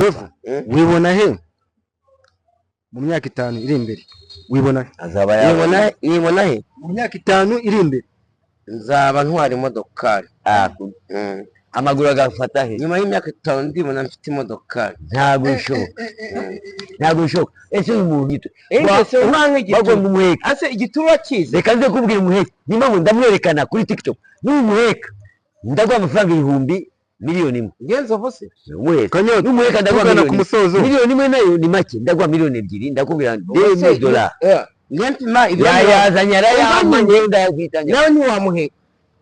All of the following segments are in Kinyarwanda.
Nzovu, wibona he mu myaka 5 iri imbere? Wibona he? Azaba Nibona yabona. Nibona he? Mu myaka 5 iri imbere. Nzaba ntwara imodokari. Ah, amaguru agafata he? Nyuma y'imyaka 5 ndibona mfite imodokari. Ntabwo bishoboka, ntabwo bishoboka. Ese uyu muntu yitwa Ese uranga igituro? Bagomba umuheka. Ase igituro urakizi? Reka nze kubwira, umuheka niyo mpamvu ndamwerekana kuri TikTok. N'umuheka ndaguha amafaranga 1,000,000. Ngenzi Nzovu se? Umuheka. Kanyo, N'umuheka ndaguha tugana ku miliyoni. musozo. 1 miliyoni nayo ni make, ndaguha 2 miliyoni, ndakubwira 2 dolari. Njye mpima ibiro Yayazanye arayampa. Umva. Njyewe ndayakwitanya. Nawe ntiwamuheka.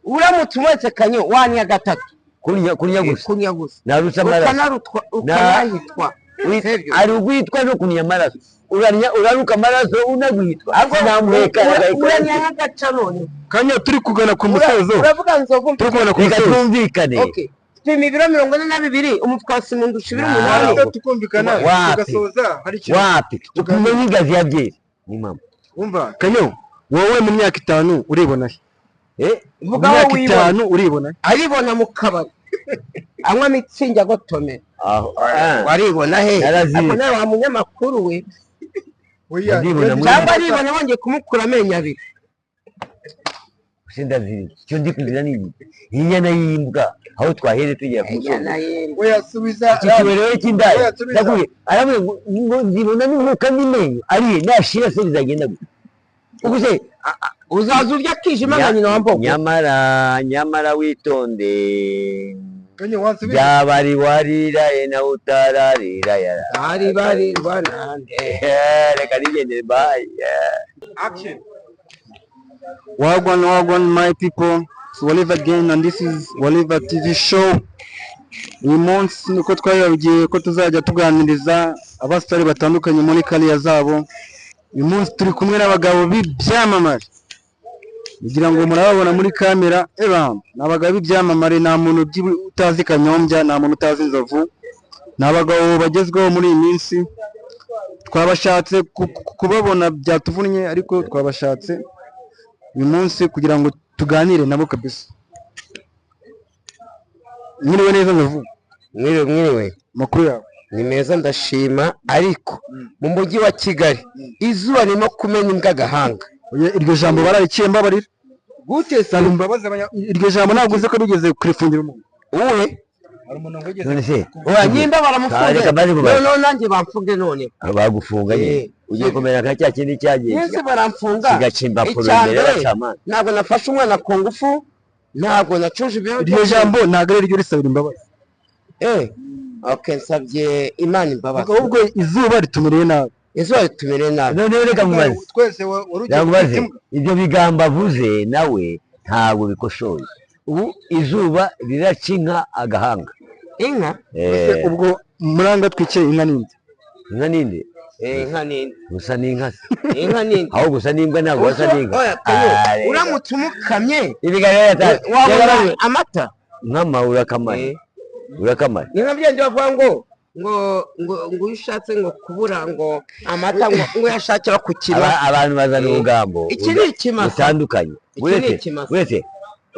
Uramutse umuhetse, Kanyo, wanya gatatu. Kunya, kunya gusa. Kunya gusa. Narutse amaraso. Ukanarutwa, ukanahitwa. Sibyo? Ari ugwitwa no kunya amaraso. Uranya, uraruka amaraso, unagwitwa. Sinamuheka. Uranya nk'agaca none. Kanyo, turi kugana ku musozo. Uravuga Nzovu. Turi kugana ku Reka musozo. twumvikane. Okay, pima ibiro 42, umufuka wa sima undusha ibiro Ntabwo. 8. Tuza tukumvikana, Wapi? tugasoza hari ikintu. Wapi, upima nk'ingazi ya byeri ni mama. Umva Kanyo, wowe mu myaka 5 uribona he? Eh. Mu Vuga aho myaka wibona. 5 uribona he? Aribona mu kabari anywa Mützig, agotomera. Aho ah. Waribona he? Narazizi. Ako nawe wa munyamakuru we. Oya, Ndibona muri- Cyangwa aribona bongeye kumukura amenyo abiri. Gusa ndazira icyo ndi kuzira ni iki? Inyana y'imbwa, aho twahere tugera ku musozi. Inyana y'imbwa. Oya, subiza. Iki kiberero cy'indaya. Oya, subiza. Ndakubwiye, aravuga ngo nzibona n'umwuka n'amenyo ariye nashira se bizagenda gute ubwo se? Uzaza urya akijima nka nyina wa mbogo. Nyamara, nyamara witonde. Kanyo, wansubiza. Byaba ari wariraye nawe utararira yara. Bari barirwa nande? Eh, reka nigendere, bye. Action. Wagwan, wagwan, my people. It's Waliva again, and this is Waliva TV show. Uyu munsi niko twababwiye ko tuzajya tuganiriza abasitari batandukanye muri career zabo. Uyu munsi turi kumwe n'abagabo b'ibyamamare. Kugira ngo murababona muri kamera, eba ni abagabo b'ibyamamare, nta muntu utazi Kanyombya, nta muntu utazi Nzovu. Ni abagabo bagezweho muri iyi minsi. Twabashatse kubabona byatuvunnye, ariko twabashatse uyu munsi kugira ngo tuganire nabo kabisa. Mwiriwe neza, Nzovu? Mwiriwe, mwiriwe. Amakuru yawe? Ni meza, ndashima, ariko mu mujyi wa Kigali izuba ririmo kumena imbwa agahanga. Oya, iryo jambo barariciye, mbabarira. Gute se? Saba imbabazi iryo jambo ntabwo uzi ko bigeze kurifungira umuntu. Uwe? Hari umuntu wigeze None se? Oya, nimba baramufunze, Reka maze kubaza. noneho nanjye bamfunge none. Bagufunga nyine. Ugiye kumera nka cya kindi cyagiye Nese baramfunga? kigaca impapuro Icya imbere mbere, y'abacamanza. ntabwo nafashe umwana ku ngufu, ntabwo nacuje Iryo ibiyobyabwenge. jambo ntabwo ari ryo risabira imbabazi. Eh, okay, nsabye Imana imbabazi. Ahubwo izuba ritumereye nabi. Izuba ritumereye nabi. Noneho reka mubaze. Twese wari ugiye Reka mubaze. kwita. Ibyo bigambo avuze nawe ntabwo bikoshoye. Ubu izuba riraca inka agahanga. Inka? Ese Eh, ubwo muranga twicaye, inka ninde? Inka ninde? Eh, inka ninde? Gusa n'inka se? Inka ninde? Aho gusa n'imbwa ntabwo basa n'inka. Oya, Kanyo, Ah, reka. uramutse umukamye Ibiganiro yataye. wabona amata. Nkama urakamara. Eh. Urakamara. Ni nka byandi bavuga ngo iyo ushatse ngo kubura ngo amata ngo uyashakira ku kimasa. Abantu bazana Eh. ubugambo Iki ni ikimasa. butandukanye. Iki ni Uretse ikimasa. uretse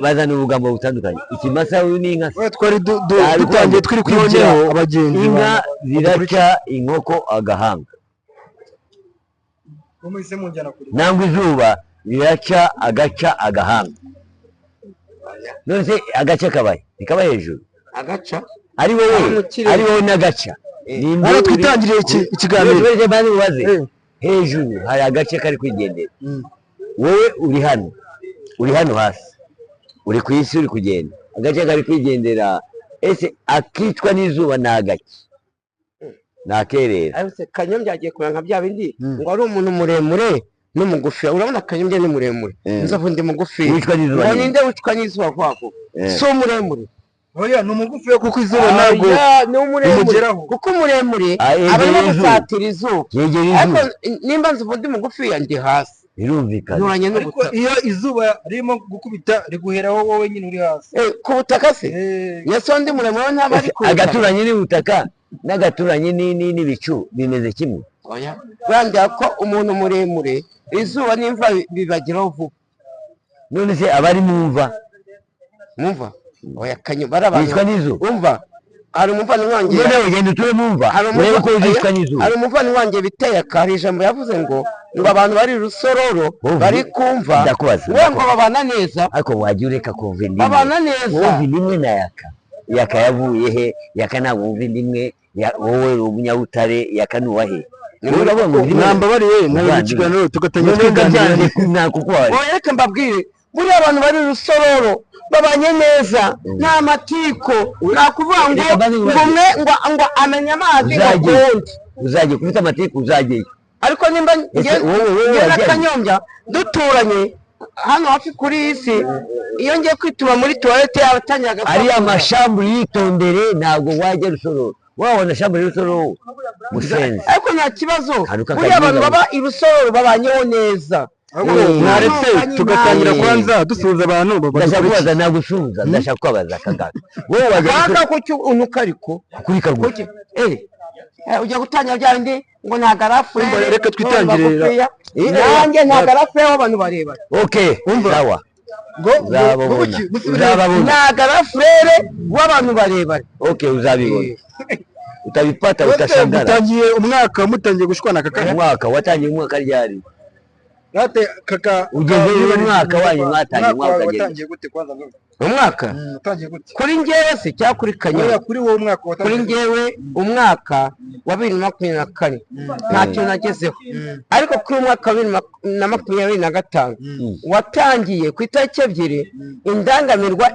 bazana ubugambo butandukanye, ikimasa n'inka se? Oya, twari Ntabwo dutangiye turi kwibwira Noneho, abagenzi inka ziraca inkoko agahanga. Nangwa izuba riraca agaca agahanga. None se agaca kabaye ntikaba hejuru? Agaca? Ari wowe. Ari mu kirere. Ari wowe n'agaca. Eh. Ninde Hano twitangiriye ikiganiro. Uretse banze mubaze. Eh. Hejuru hari agace kari kwigendera. Wowe uri hano, uri hano hasi, uri ku isi, uri kugenda, agace kari kwigendera. Ese akicwa n'izuba ni agaki? Ni akerera. Ariko se Kanyombya agiye kumera nka bya bindi Mm. ngo ari umuntu muremure n'umugufi. Urabona Kanyombya ni muremure, Nzovu ndi mugufi. Wicwa n'izuba Ngo ni- ninde wicwa n'izuba vuba vuba? Eh. Si umuremure? Oya, ni umugufi kuko izuba ntabwo Oya, ni umuremure. rimugeraho. Kuko umuremure Ah, yegera aba arimo izuba. gusatira izuba. Yegera Ariko izuba. nimba Nzovu ndi mugufi, ndi hasi. Birumvikana. Nturanye Ariko n'ubutaka. iyo izuba ririmo gukubita riguheraho wowe nyine uri hasi. Eh, ku butaka se? Eh. Yesu, ndi muremure ntaba ari Ese ku butaka. agaturanyi n'ubutaka n'agaturanyi n'ibicu bimeze kimwe? Oya, burambwira ko umuntu muremure izuba n'imvura bibageraho vuba. None se abari mu mva? Mumva, oya Kanyo, bari abantu Bicwa n'izuba. Umva. Hari umuvandimwe wanjye Noneho ugenda uture mu mva, hari urebe ko uzicwa n'izuba. Hari umuvandimwe wanjye biteye akari ijambo, yavuze ngo abantu bari Rusororo Wowe bari kumva ndakubaza, we ngo babana neza. Ariko wajya ureka kumva indimi. Babana neza. Wumva indimwe na Yaka. Yaka yavuye he? Yaka ntabwo wumva indimwe. Wowe uri umunyabutare, Yaka ni uwahe? Wowe uravuga ngo indimwe. Mwambabariye nkabe mu Muvandimwe. kiganiro tugatangira Noneho twiganira. ndabyanze nakukubabarira. Oya, reka mbabwire, buriya abantu bari Rusororo babanye neza, nta matiko, nta kuvuga ngo Reka mbanze ngo nkubaze. umwe ngo amenye amazi ngo Uzajyeyo. kundi. Uzajya ufite amatiku, uzajyeyo. Ariko nimba Ese wowe njye na wajyayo? Kanyombya duturanye hano hafi kuri iyi si, iyo ngiye kwituma muri toilette yabatangira Ariya mashambure yitondere, ntabwo wajya Rusororo wabona shambure Rusororo musenzi. Ariko nta kibazo. Akantu k'akaginga Buriya abantu gusa. baba i Rusororo babanyeho neza. Mwaretse tugatangira kwanza dusuhuza abantu Ndashaka badukurikiye. kubaza, nagusuhuza, ndashaka kubaza akagaga, wowe wajya Kaga kuki unuka ariko? Kuri kagufi. Kuki ujya gutangira bya bindi ngo nta garafure? Reka twitangirire. Nanjye nta garafure w'abantu barebare. Okay, sawa. Ngo Uzababona. ngo musubire. Uzababona. Nta garafurere w'abantu barebare. Okay, uzabibona, utabipata Mwese utashangara. mutangiye umwaka mutangiye gushwana kaka. Umwaka watangiye umwaka ryari? Rate kaka. Ugeze uyu mwaka wanyu mwatangiye Umwaka wawe umwaka ukagenda. watangiye gute kwanza ngo? Umwaka? Watangiye gute? Kuri njyewe se cyangwa kuri Oya, Kanyombya? kuri wowe umwaka Kuri watangiye gute? njyewe umwaka wa 2024 ntacyo nagezeho, ariko kuri uyu mwaka wa 2025 watangiye ku itariki 2, indangamirwa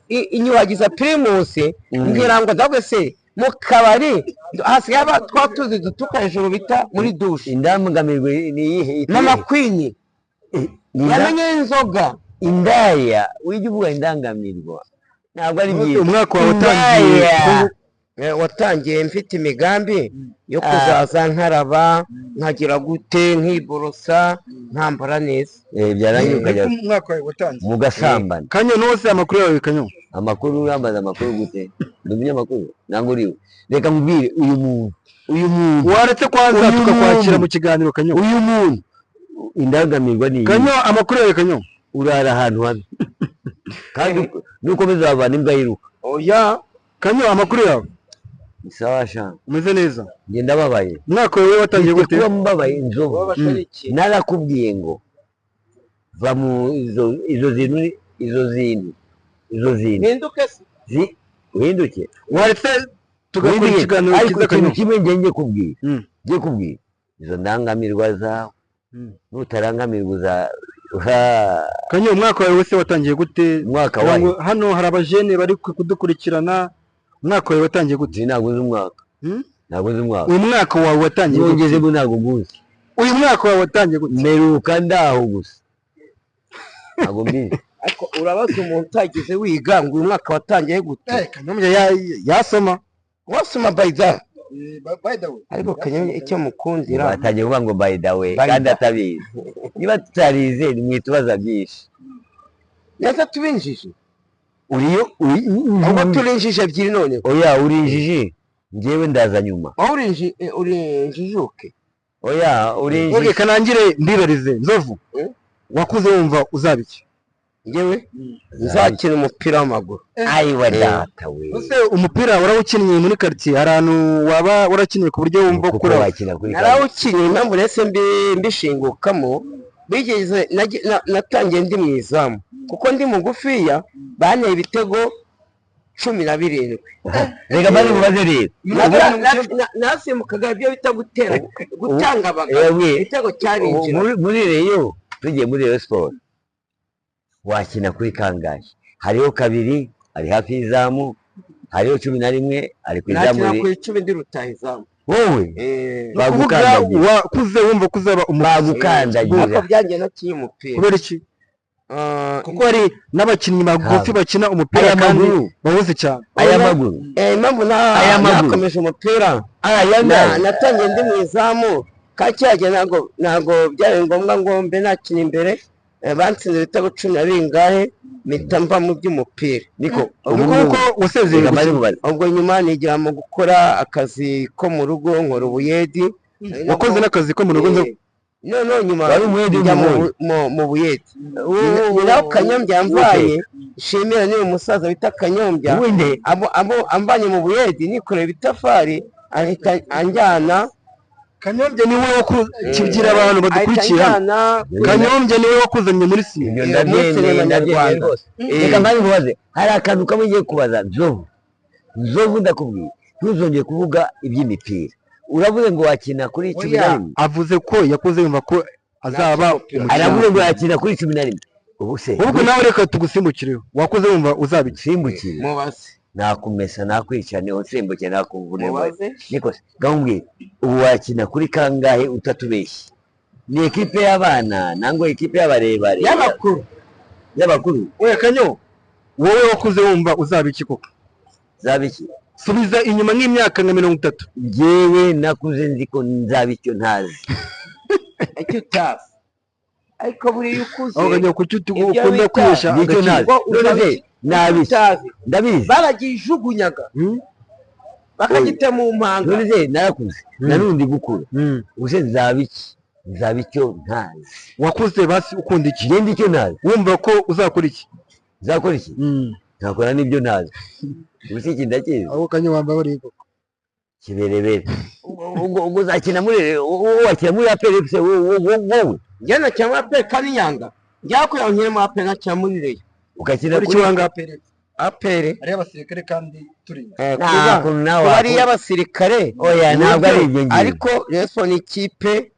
inyuhagiza Primus, mbwira ngo ndabwo se mu kabari hasigaye haba twa tuzi duturuka hejuru bita muri douche. Indangamirwa ni iyihe? Mama Queen yamenye inzoga. Indaya, ujya uvuga indangamirwa ntabwo ari byiza. Umwaka wawe watangiye Indaya. Watangiye mfite imigambi yo kuzaza nkaraba, nkagira gute, nkiborosa, nkambara neza. Byarangiye ukajya Niko umwaka wawe watangiye. mugasambana. Kanyo nose amakuru yawe, Kanyo? Amakuru, urambaza amakuru gute? Ndi umunyamakuru nangwa uriwe? Reka nkubwire, uyu muntu Waretse kwanza Uyu tukakwakira muntu. mu kiganiro, Kanyo. Uyu muntu, indangamirwa ni iyi. Kanyo, amakuru yawe, Kanyo? Urara ahantu habi kandi nukomeza wavana imbwa yiruka. Oya. Kanyo, amakuru yawe? Ni sawa sha. Umeze neza? Njye ndababaye. Umwaka wawe watangiye Mfite gute? kuba mbabaye inzovu. Narakubwiye ngo va mu izo zintu, izo zintu. Mpinduke se? Uhinduke. Waretse tugakora Uhinduke. ikiganiro Ariko cyiza, ikintu Kanyo. kimwe njye ngiye kubwira, ngiye kubwira izo ndangamirwa zawe, nutarangamirwa uza Kanyo, umwaka wawe wese watangiye gute? Umwaka Kugira ngo wayo? Hano hari abajene bari kudukurikirana, umwaka wawe watangiye gute? Nzi, ntabwo uzi umwaka. Ntabwo uzi umwaka. Uyu mwaka wawe watangiye gute? Nongezemo ntabwo nguzi. Uyu mwaka wawe watangiye gute? Mperuka ndaho gusa, ntabwo mbizi. Ariko urabaza umuntu utagize wiga ngo uyu mwaka watangiye gute? Kanyombya yasoma. Wasoma by the By the way. Ariko Kanyombya icyo mukundira Batangiye kuvuga ngo by the way By kandi the- atabizi. Niba tutarize mwitubaza byinshi. Neza tubinjije. Uriyo Ahubwo turinjije ebyiri noneho. Oya, urinjiji, njyewe ndaza nyuma. Wowe urinjijuke. Oya, Okay, urinjiji. kanangire mbibarize Nzovu. Wakuze wumva uzaba iki? Njyewe nzakina umupira w'amaguru. Ayiwa data we! Ese umupira warawukinnye muri quartier? Hari ahantu waba warakinnye ku buryo wumva Kuko kura? wakina kuri Narawukinnye. Impamvu nahise mbishingukamo, bigeze natangiye ndi mu izamu kuko ndi mugufiya, banteye ibitego 17. Reka maze mubaze rero. Nasimbukaga ibyo bita gutera, gutanga abagabo, igitego cyarinjira. Muri Rayon, tugiye muri Rayon Sport, wakina kuri kangahe? Hariho kabiri ari hafi y'izamu, hariho 11 ari ku izamu. Nakina ku 10, ndi rutahizamu. Wowe Ni ukuvuga bagukandagira. wakuze wumva ko uzaba Bagukandagira. Ariko byangiye nakiye umupira. Kubera iki? Ah, Kuko hari n'abakinnyi bagufi bakina umupira Aya kandi maguru. bawuzi cyane. Aya maguru. Impamvu Aya maguru. nakomeje umupira, aya natangiye ndi mu izamu kakirage, ntabwo byari ngombwa ngo mbe nakina imbere. Bantsinze ibitego cumi na bingahe, mpita mva mu by'umupira. Niko. Ubu ngubu ko wasezeye Reka maze gukina. mubaze. Ubwo nyuma nigira mu gukora akazi ko mu rugo, nkora ubuyedi. Wakoze n'akazi ko mu rugo, Nzovu? Noneho nyuma Wari umuyede njya w'umuhungu. mu buyede. Ni naho Kanyombya yamvanye, nshimira n'uyu musaza bita Kanyombya. Winde. Abo amvanye mu buyede nikoreye ibitafari, ahita anjyana. Kanyombya niwe kibwira abantu ahita badukurikiye hano. anjyana. Kanyombya niwe wakuzanye muri sinema. Ibyo Muri ndabyemeye, sinema ndabyemeye nyarwanda. rwose. Reka mbanze nkubaze, hari akantu kamwe ngiye kubaza Nzovu. Nzovu, ndakubwiye ntuzongere kuvuga iby'imipira. Uravuze ngo wakina kuri 11. Avuze ko yakuze yumva ko azaba umukinnyi. Aravuze ngo yakina kuri 11, ubu se? Ubwo nawe reka tugusimbukireho, wakuze wumva uzaba iki? Nsimbukire? Mubaze. Nakumesa, nakwica, niho nsimbuke nakuvuna. Mubaze. Niko se, gahubwire, ubu wakina kuri kangahe utatubeshye? Ni ekipe y'abana nangwa ekipe y'abarebare? Y'abakuru. Y'abakuru. Oya Kanyo, wowe wakuze wumva uzaba iki koko? Zaba iki? Subiza inyuma nk'imyaka nka 30. Njyewe nakuze nzi ko nzaba icyo ntazi. Icyo utazi, ariko buriya ukuze Aho Kanyo, kuki ibyo ukunda bita- kwihesha Nicyo agaciro? ntazi. Ngo None uzaba se iki? nabizi? Utazi. Ndabizi. Baragijugunyaga, bakagita mu mpanga. None se narakuze, nanundi gukura. Ubu se nzaba iki? Nzaba icyo ntazi. Wakuze basi ukunda iki? Ngende icyo ntazi. Wumva ko uzakora iki? Nzakora iki? Nzakora n'ibyo ntazi. Ubu se iki ndakizi? Aho Kanyo, wambaye uri koko. Kiberebere. Ubwo uzakina muri, wowe wakina muri APR FC, wowe? Njye nakina muri APR kandi nyanga njya kugira ngo nkine muri APR, nakina muri Rayon. Ugakina Kuri kuri kiwanga APR? APR. Ariyo abasirikare kandi turi Nta Kuba kuntu nawe kuba ari wakora. iy'abasirikare. Oya, ntabwo ari ibyo ngibyo. Ariko Rayon Sports ni ikipe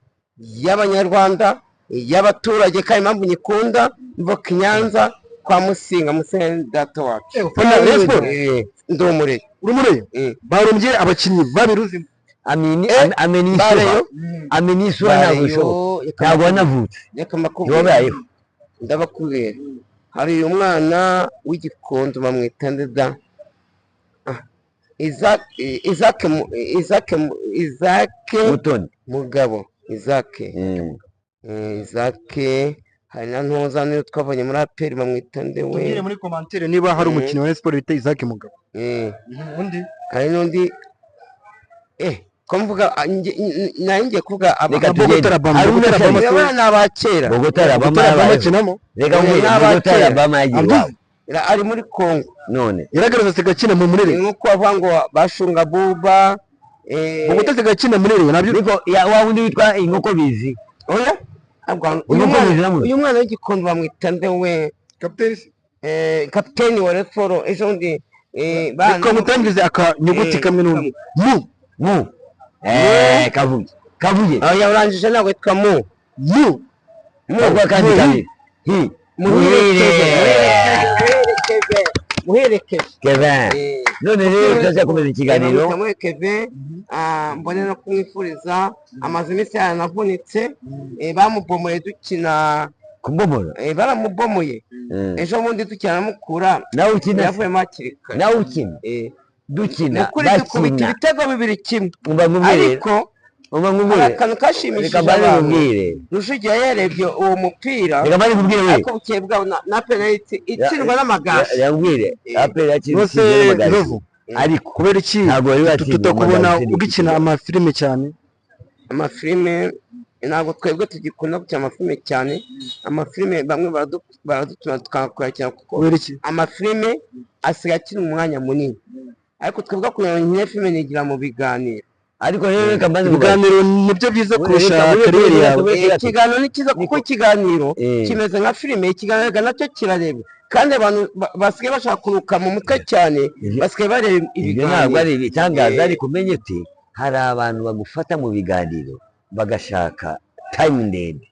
y'Abanyarwanda, y'abaturage, kandi impamvu nyikunda mvuka i Nyanza kwa Musinga. Musinga ni data wacu. Ufana Rayon Sports? Ndi umureye. Uri muri barumbye abakinnyi babiruzi. Amini Eh, ameni isura. Bareyo. Ameni isura, ntabwo bishoboka, ntabwo wanavutse. Reka mbakubwire. Ntiwabayeho. Ndabakubwira, hari umwana w'Igikondo bamwita ndeda. Isaac, Isaac, Isaac, Isaac. Mutoni. Mugabo Isaac. Isaac, hari na ntuza niyo twabonye muri APR, bamwita nde we? Tubwire muri commentaire niba hari umukinnyi wa Rayon Sports bita Isaac Mugabo. Undi? Hari n'undi, ko mvuga, nari ngiye kuvuga Reka Bogota tugende. Alabama, Haruna Bogota Sharif. Alabama. Aba ni abakera. Bogota Alabama Bogota Alabama yabayeho. akinamo. Reka nkubwire, Ni abakera. Bogota Alabama yagiye Abdul. iwabo. Ari muri Congo. None Iragaragaza zigakina mu muri Ni Rayon. nk'uko bavuga ngo bashunga buba. Bogota zigakina muri Rayon nabyo. Niko ya wa wundi witwa inkoko bizi. Oya. Ntabwo Uyu uyu mwana mwana bizi. Uyu mwana w'Igikondo bamwita nde we? Kapiteni. Kapiteni wa Rayon Sports ejo bundi, Reka mutangirize akanyuguti kamwe n'undi mu. Mu kavuge kavuge. Oya, urangije, ntabwo yitwa mu. Mu. Mu. Kavuga kandi kabiri hi. Muhire Kevin, Muhire Kevin. Kevin. None rero turacyakomeza ikiganiro. Bamwita Muhire Kevin. Mbone no kumwifuriza, amaze iminsi yaranavunitse, bamubomoye dukina. Kubomora? Baramubomoye ejo bundi dukina na Mukura. Nawe ukina se? Yavuyemo hakiri kare. Nawe ukina? Dukina. Ni ukuri dukubita Bakina. ibitego 2-1. Umva nkubwire. Ariko Umva hari nkubwire. akantu kashimishije Reka mbanze abantu. nkubwire. Rujugira yarebye uwo mupira, Reka mbanze nkubwire we. ariko bukeye bwaho na penaliti itsindwa n'Amagaju. Reka nkubwire, APR yakina Bose itsinzwe n'Amagaju. Nzovu, Ariko kubera iki ntabwo bari batsinze tutakubona Amagaju itsinda ugikina ikipe. amafilime cyane? Amafilime, ntabwo twebwe tugikunda gukina amafilime cyane. Amafilime bamwe baradutuma tukayakina kuko Kubera iki? amafilime asigaye akina umwanya munini, ariko twebwe kugira ngo nkine filime nigira mu biganiro. Ariko rero reka mbanze nkubaze. Ibiganiro nibyo byiza kurusha kariyeri yawe. Ikiganiro ni cyiza kuko ikiganiro Eh. kimeze nka filime. Ikiganiro reka nacyo kirarebwa, kandi abantu basigaye bashaka kuruka mu mutwe cyane, basigaye bareba Ibyo ntabwo ari ibiganiro. ibitangaza. Eh. Ariko umenye uti hari abantu bagufata mu biganiro bagashaka time ndende,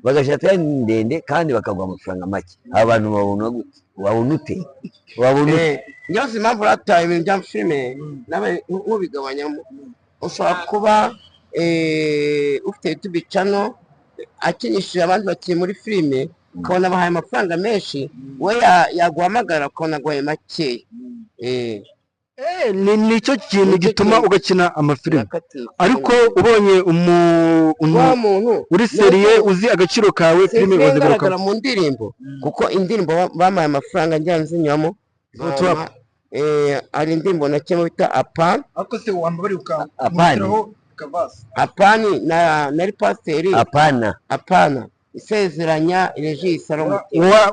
bagashaka time ndende kandi bakaguha amafaranga make. Aba bantu babona gute? Wabona ute? Wabona ute? Njyewe uzi impamvu rataye ibintu bya filime nawe nk'ubigabanyamo, ushobora kuba ufite YouTube channel akinishije abandi bakinnyi muri filime, ukabona bahaye amafaranga menshi, we yaguhamagara ukabona aguhaye makeya. Nicyo kintu Nicyo gituma kintu. ugakina amafilime. Nakatiye. Ariko ubonye wa muntu uri sérieux, uzi agaciro kawe, filime nsigaye ngaragara wazigarukamo. mu ndirimbo, kuko indirimbo bampaye amafaranga njya nzinywamo. Trap. Hari indirimbo nakiyemo bita Apa. Ariko se wambabari Apani. Apani na nari pasiteri. Apana. Apana isezeranya Regis Salomo.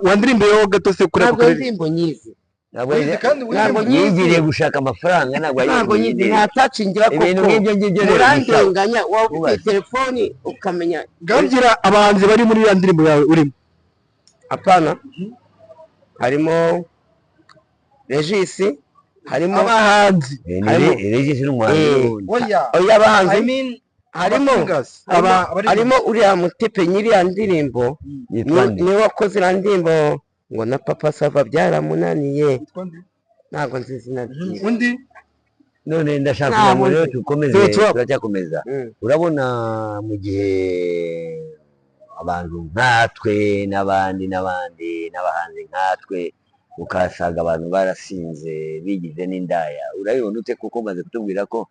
Wandirimbiyeho gato se kuri ako Ntabwo karere? indirimbo nyizi. Ntabwo Wize kandi Ntabwo nyizi. yigiriye gushaka amafaranga, ntabwo Ntabwo nyizi, yigiriye. nta tacingira. Ibintu Koko nk'ibyo ngibyo rero murandenganya, waba ufite Ubaze. telefoni ukamenya. Ngambwira abahanzi bari muri ya ndirimbo yawe urimo. Apana harimo Regis, harimo Abahanzi. Eh, ni Harimo- Regis ni umuhanzi Eh. n'ubundi. Oya. Oya, abahanzi I mean harimo singers. harimo uriya mutipe nyiri ya ndirimbo. Yitwa nde? Niwe wakoze iriya ndirimbo ngo na Papa Sava byaramunaniye. Ntabwo nzi izina ryiwe. Undi? None ndashaka Ntabwo kugira ngo rero nzi. dukomeze. Tuba tuba- Turacyakomeza. Urabona mu gihe abantu nkatwe n'abandi n'abandi n'abahanzi nkatwe, ukahasanga abantu barasinze bigize n'indaya, urabibona ute? Kuko umaze kutubwira ko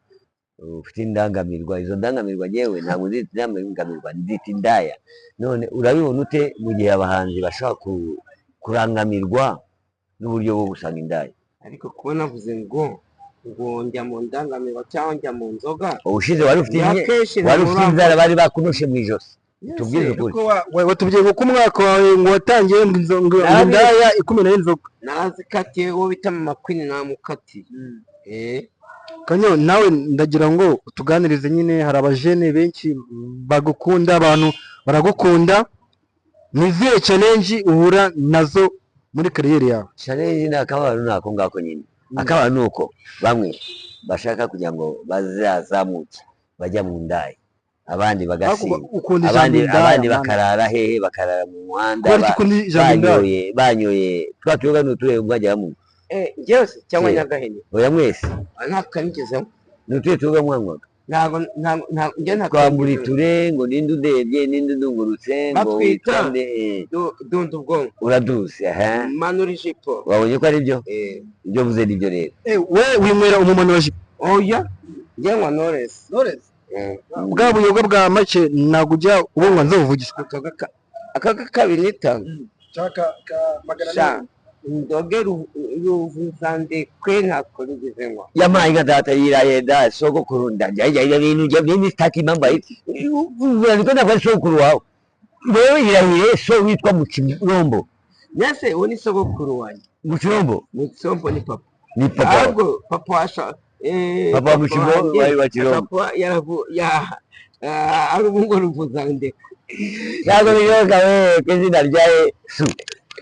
ufite indangamirwa, izo ndangamirwa ngewe ntabwo nzita indangamirwa, nzita indaya. None urabibona ute mu gihe abahanzi bashobora kurangamirwa n'uburyo bwo gusanga indaya? Ariko kuba navuze ngo njya mu ndangamirwa cyangwa njya mu nzoga Ubushize wari ufite ya kenshi wari ntabwo ufite inzara, bari bakunoshe mu ijosi. Tubwize ukuri. Ariko watubwiye ngo ko umwaka wawe ngo watangiye ngo ngo indaya ikumena y'inzoga. Narazikatiye, uwo bita Mama Queen namukatiye. Eh. Kanyo, nawe ndagira ngo utuganirize nyine, hari abajene benshi bagukunda, abantu baragukunda. Ni izihe challenge uhura nazo muri kariyeri yawe? Challenge ni akababaro, ni ako ngako nyine. Akababaro ni uko bamwe bashaka kugira ngo bazazamuke bajya mu ndaya, abandi bagasinda, Ukunda ijambo abandi indaya, abandi mana. bakarara hehe? Bakarara mu muhanda. Kubera iki ukunda ijambo indaya? Banyoye twa tuyoga ni utuhe mwajya munywa? Eh, njyewe se cyangwa Eh. Nyagahene? Oya, mwese. Ah, ntabwo kanigezemo. Ni utuhe tuyoga mwanywaga? Ntabwo njye ntabwo. Twamburiture ngo ninde udebye, ninde udungurutse, ngo Batwita. witwa nde, eh, Dunda ubwonko. Uraduze aha. Manura ijipo. Wabonye ko ari byo? Eh. Ibyo mvuze nibyo rero. Eh, we winywera umumano wa jipo? Oya, njye nywa Knowless. Bwa buyoga bwa make ntabwo ujya ubunywa, nzovugisha. Akaga 2.5 sha ndoge ruvuzandekwe, ntabwo nigeze nywa. Yamaye nka data yiraye da sogokuru ndajya ibyo bintu bya bindi sitaki mambaye urandiko, ntabwo ari sogokuru wawe wewe, yirahire so witwa Mukirombo. Mbese uwo ni sogokuru wanjye. Mukirombo. Mutsombo ni papa. Ni papa. Ahubwo papa washa Papa wa Muchimbo, wanjye wari wa Kirombo. ashobora kuba yaravu ya ari ubungo ruvuzandekwe. Ntabwo bishoboka we ku izina rya Yesu,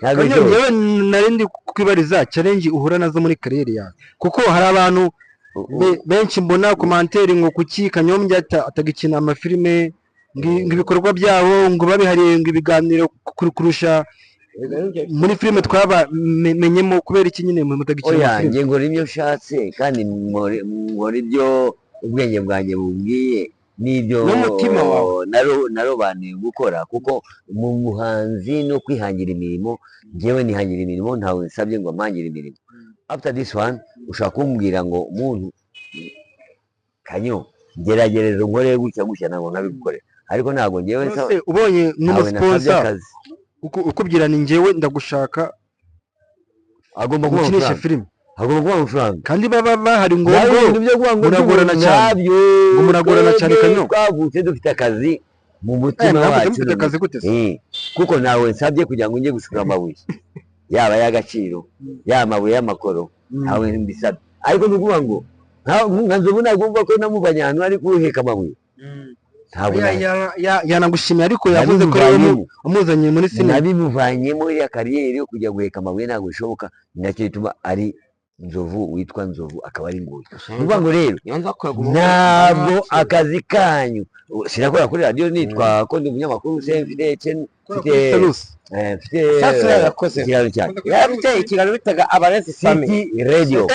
ntabwo Kanyo, bishoboka. njyewe nari ndi kwibariza challenge uhura nazo muri kariyeri yawe, kuko hari abantu benshi mbona commentaire ngo kuki Kanyombya atagikina amafilime, ngo ibikorwa byabo ngo babihariye ngo ibiganiro kurusha muri filime twabamenyemo. Kubera iki nyine mutagikina Oya, amafilime? Njye nkora ibyo nshatse kandi nkora ibyo ubwenge bwanjye bubwiye n'ibyo N'umutima wawe. Narobanuye gukora, kuko mu buhanzi no kwihangira imirimo, njyewe nihangira imirimo, ntawe nsabye ngo ampangire imirimo. After this one ushobora kumbwira ngo umuntu Kanyo ngeragereza unkore gutya gutya, ntabwo nabigukorera, ariko ntabwo njyewe None se ubonye ntawe nasabye nk'umusponsor akazi. Ukubwira ni njyewe ndagushaka Agomba kuba ukinishe amafaranga. filime. Agomba kuba amafaranga. Kandi baba bahari ngo Nawe ngo ibintu byo kuvuga ngo muragorana cyane. ntabyo. Ngo muragorana cyane, Twebwe Kanyo. Twavutse dufite akazi mu mutima Mwavutse wacu. mufite akazi gute se? Eh, kuko nawe nsabye kugira ngo njye gucukura amabuye, yaba ay'agaciro, yaba amabuye y'amakoro, ntawe mbisabye. Ariko ni ukuvuga ngo nka Nzovu ntabwo wumva ko namuvanye ahantu ari kuheka amabuye, ntabwo Yanagushimiye ariko yavuze ko rero Nabimuvanyemo. umuzanye muri sinema. Nabimuvanyemo iriya kariyeri yo kujya guheka amabuye, ntabwo bishoboka. Ni nacyo gituma ari Nzovu witwa Nzovu akaba ari Nguyu. Ni ukuvuga ngo rero Niyo nza kuraguma. Ntabwo akazi kanyu, sinakora kuri radiyo nitwa ko ndi umunyamakuru se, mfite mfite Salus. Mfite Sasa yarakoze. ikiganiro cyanjye. Yari afite ikiganiro bitaga Abarezi Family. City Radio.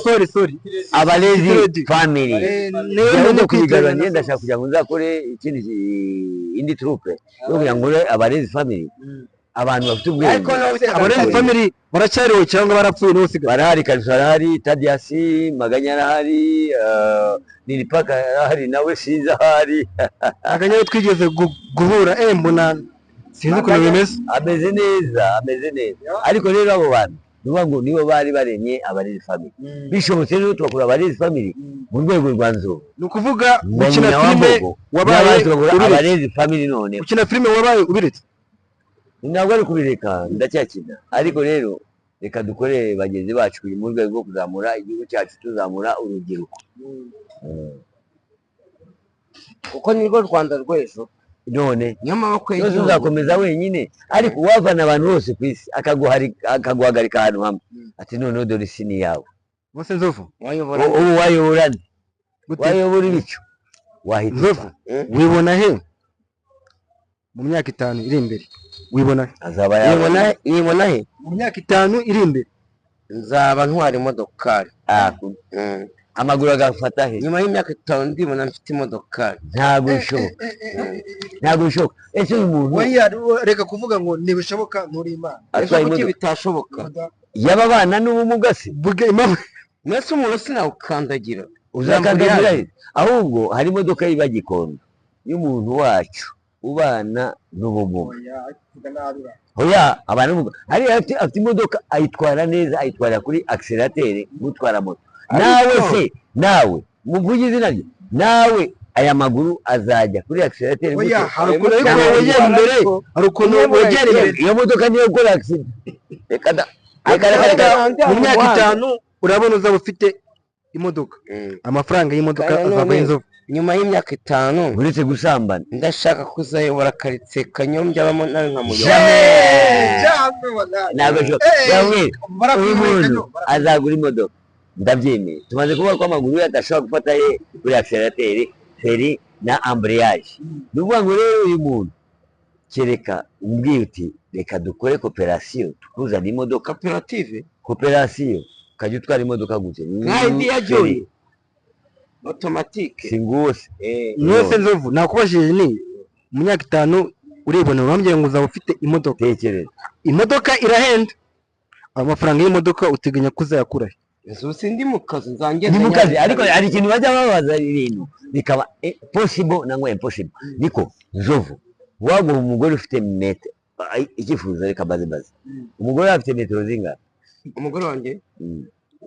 Sorry, sorry. Abarezi Radio. Family. Niwe Njyewe muntu no kubigarura, kwitiranya njye na ndashaka kugira ngo nzakore ikindi indi troupe yo kugira ngo nkore Abarezi Family, abantu bafite ubwenge. Ariko nawe bitaga Abarezi Family. Family baracyariho cyangwa barapfuye nibo usigaye? Barahari, Kariso arahari, Tadiasi Maganya arahari, Nilipaka arahari, nawe sinzi ahari. Akanya twigeze guhura, mbona sinzi ukuntu bimeze. Ameze neza, ameze neza. Ariko rero abo bantu Ni ukuvuga ngo nibo bari baremye Abarezi Family. Bishobotse rero tugakora Abarezi Family mu rwego rwa Nzovu Ni ukuvuga na gukina nyina wa filime Mbogo wabaye n'abandi, tugakora ubiretse. Abarezi Family noneho. Gukina filime wabaye ubiretse? Ntabwo ari kubireka, ndacyakina, ariko rero reka dukorere bagenzi bacu mu rwego rwo kuzamura igihugu cyacu, tuzamura urubyiruko. Kuko nirwo Rwanda rw'ejo. None Niyo maboko yose y'igihugu. Uzakomeza wenyine, ariko uwavana abantu bose ku isi akaguhagarika ahantu hamwe, ati noneho dore isi ni iyawe. Bose Nzovu. Wayobora. Ubu wayobora nde? Gute? Wayobora ibicu, wahita Nzovu, upfa. wibona he mu myaka 5 iri imbere? Wibona he? Azaba Nibona. yabona. Nibona he? Mu myaka 5 iri imbere. Nzaba ntwara imodokari. Ah, amaguru agafata he? Nyuma y'imyaka 5 ndibona mfite imodokari. Ntabwo bishoboka, ntabwo bishoboka. Ese uyu muntu Oya, reka kuvuga ngo ntibishoboka, nturi Imana. Ese atwaye kuki imodoka bitashoboka? yaba abana n'ubumuga se? Vuga impamvu. Mwese umuntu sinawukandagira. Uzakandagira he? Ahubwo hari imodoka yiba Gikondo y'umuntu wacu ubana n'ubumuga. Oya, abana n'ubumuga hariya afite imodoka, ayitwara neza, ayitwara kuri accélérateur gutwara moto. Nawe se, nawe muvuge izina rye, nawe aya maguru azajya kuri accélérateur? Oya, hari ukuntu ariko wegera imbere, hari ukuntu wegera imbere. Iyo modoka niyo gukora accident. Reka da, reka, reka, reka. Mu myaka 5 urabona uzaba ufite imodoka? Amafaranga y'imodoka Kandi azava none Inzovu? Nyuma y'imyaka 5 Uretse gusambana. ndashaka kuzayobora karitsiye Kanyombya abamo, nawe nkamuyobora. Ntabwo bishoboka. Bamwe uyu muntu azagura imodoka, ndabyemeye. Tumaze kuvuga ko amaguru ye adashobora gufata ye kuri accélérateur, feri na embrayage. Ni ukuvuga ngo rero uyu muntu, kereka umbwiye uti reka dukore coopération, tukuzana imodoka. Koperative. Coopération, ukajya utwara imodoka gute? Nka indi ya Joy automatique. Si nguwo se? Mwese Nzovu, nakubajije ni mu myaka 5 uribona, urambwira ngo uzaba ufite imodoka. Tekereza. Imodoka irahenda. Amafaranga y'imodoka uteganya kuzayakura he? Inzu sindi mu kazi nzangeze. Ni mu kazi, ariko hari ikintu bajya babaza, ibintu bikaba possible nangwa impossible. Niko Nzovu, waguha umugore ufite metero, icyifuzo, reka baze baze, umugore afite metero zingana? Umugore wanjye?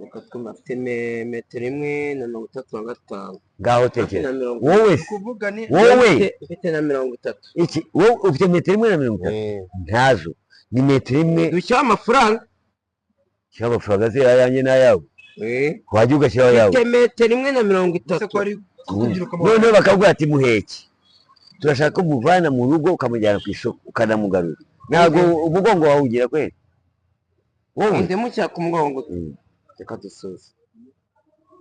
Reka twumve, afite metero 1.35. Ngaho Hafi tekereza. na mirongo Wowe se? Kuvuga ni Wowe? Mfite na 30. Iki, wowe ufite metero 1.30? Ntazo, ni metero 1. Dushyiraho amafaranga. Shyiraho amafaranga se, ayanjye n'ayawe? Wajya ugashyiraho ayawe. Mfite metero 1.30. Noneho bakavuga ati muheke, turashaka ko muvana mu rugo ukamujyana ku isoko ukanamugarura, ntabwo umugongo wawe ugira kweri wowe? Ndemukira ku mugongo. Reka dusoze.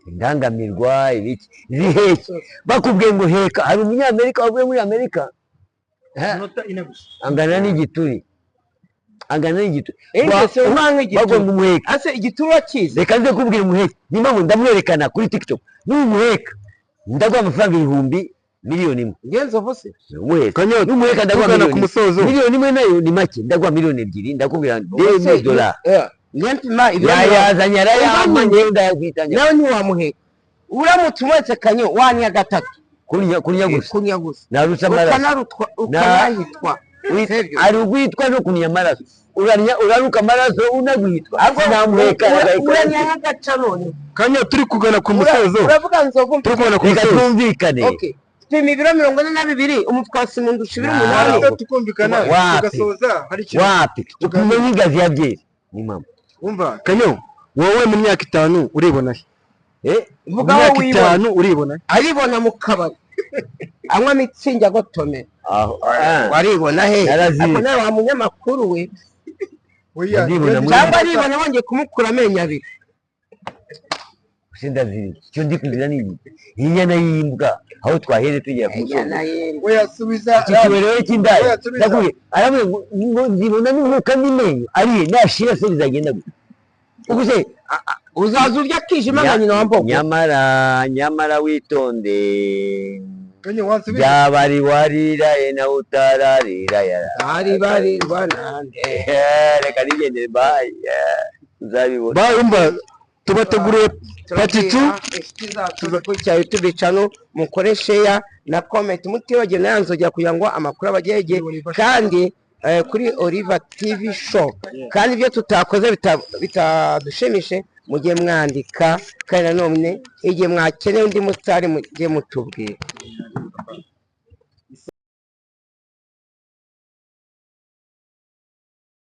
Indangamirwa ibiki ziheke, bakubwiye ngo heka. Hari umunyamerika wavuye muri Amerika. Angana n'igituri, angana n'igituri. Ese umwana Bagomba igituru? umuheka. Ase igituru urakizi? Reka nze kubwira, umuheka niyo mpamvu ndamwerekana kuri TikTok. N'umuheka ndaguha amafaranga 1,000,000. Ngenzo se? Umuheka. Kanyota, N'umuheka ndaguha tugana miliyoni. ku musozo. 1 miliyoni nayo ni make, ndaguha miliyoni 2, ndakubwira $2,000. Nyempima ibiro Yayazanye arayampa, njyewe ndayakwitanya. Nawe ntiwamuheka uramutse umwetse kanyo wanya gatatu. Kunya, kunya gusa. Kunya gusa. Narutse amaraso. Ukanarutwa, ukanahitwa. Sibyo? Ari ugwitwa no kunya amaraso. Uranya, uraruka amaraso, unagwitwa. Sinamuheka. Uranya nk'agaca none. Kanya, turi kugana ku musozo. Uravuga Nzovu. Turi kugana ku Reka musozo. twumvikane. Okay, pima ibiro 42, umufuka wa sima undusha ibiro Ntabwo. 8. Reka tukumvikana Wapi? tugasoza, hari ikintu Wapi, upima nk'ingazi ya byeri ni mama. Wumva Kanyo, wowe mu myaka 5 uribona he? Eh. Mu Vuga aho myaka wibona. 5 uribona he? Aribona mu kabari anywa mitsingi agotome. Aho ah. Waribona he? Narazizi. Ariko nawe wa munyamakuru we. Oya, Ndibona muri- Cyangwa aribona wongeye kumukura amenyo abiri. Sindazira icyo ndi kugira ni iki, inyana y'imbwa, aho twahere tugera ku musozo. Inyana y'imbwa. Oya, subiza. Iki kiberero cy'indaya. Oya, subiza. Ndakubwiye, aramubwira ngo nzibona n'umwuka n'amenyo ariye nashira se bizagenda gute ubwo se? Uzaza urya akijima nka nyina wa Mbogo. Nyamara, nyamara witonde. Kanyo, wansubiza. Byaba ari wariraye nawe utararira yara. Bari barirwa nande? Reka nigendere, bye. Uzabibona. Bayi, umva, tubateguriye part 2. Inshuti zacu zikurikira YouTube channel, mukore share na comment, mutibagiwe na ya nzogera kugira ngo amakuru abagere, kandi kuri Oliver TV Show. Kandi ibyo tutakoze bitadushimishe, mujye mwandika. Kandi nanone igihe mwakeneye undi musitari, mujye mutubwira.